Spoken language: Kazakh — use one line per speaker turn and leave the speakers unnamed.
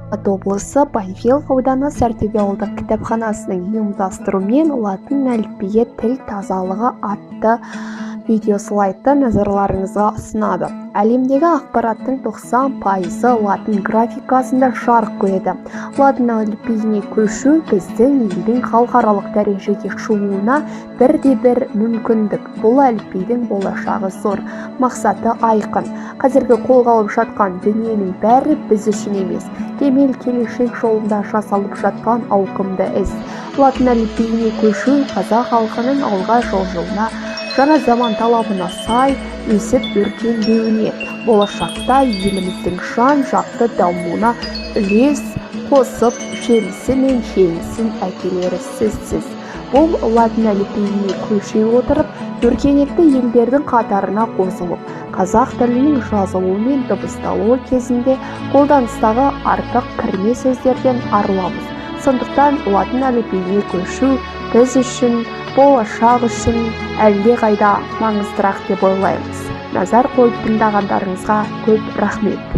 Алматы облысы, Панфилов ауданы, Сәртөбе ауылдық кітапханасының ұйымдастыруымен «Латын әліпбиі тіл тазалығы» атты видеослайдты назарларыңызға ұсынады. Әлемдегі ақпараттың 90%-ы латын графикасында жарық көреді. Латын әліпбиіне көшу біздің елдің халықаралық дәрежеге шығуына бірде-бір мүмкіндік. Бұл әліпбидің болашағы зор, мақсаты айқын. Қазіргі қолға алып жатқан дүниенің бәрі біз үшін емес, кемел келешек жолында жасалып жатқан ауқымды іс. Латын әліпбиіне көшу қазақ халқының алға жылжуына, жаңа заман талабына сай өсіп өркендеуіне, болашақта еліміздің жан-жақты дамуына үлес қосып, жемісі мен жеңісін әкелері сөзсіз. Бұл латын әліпбиіне көше отырып, өркениетті елдердің қатарына қосылып, қазақ тілінің жазылуы мен дыбысталуы кезінде қолданыстағы артық кірме сөздерден арыламыз. Сондықтан латын әліпбиіне көшу біз үшін, болашақ үшін әлдеқайда маңыздырақ деп ойлаймыз. Назар қойып тыңдағандарыңызға көп рахмет.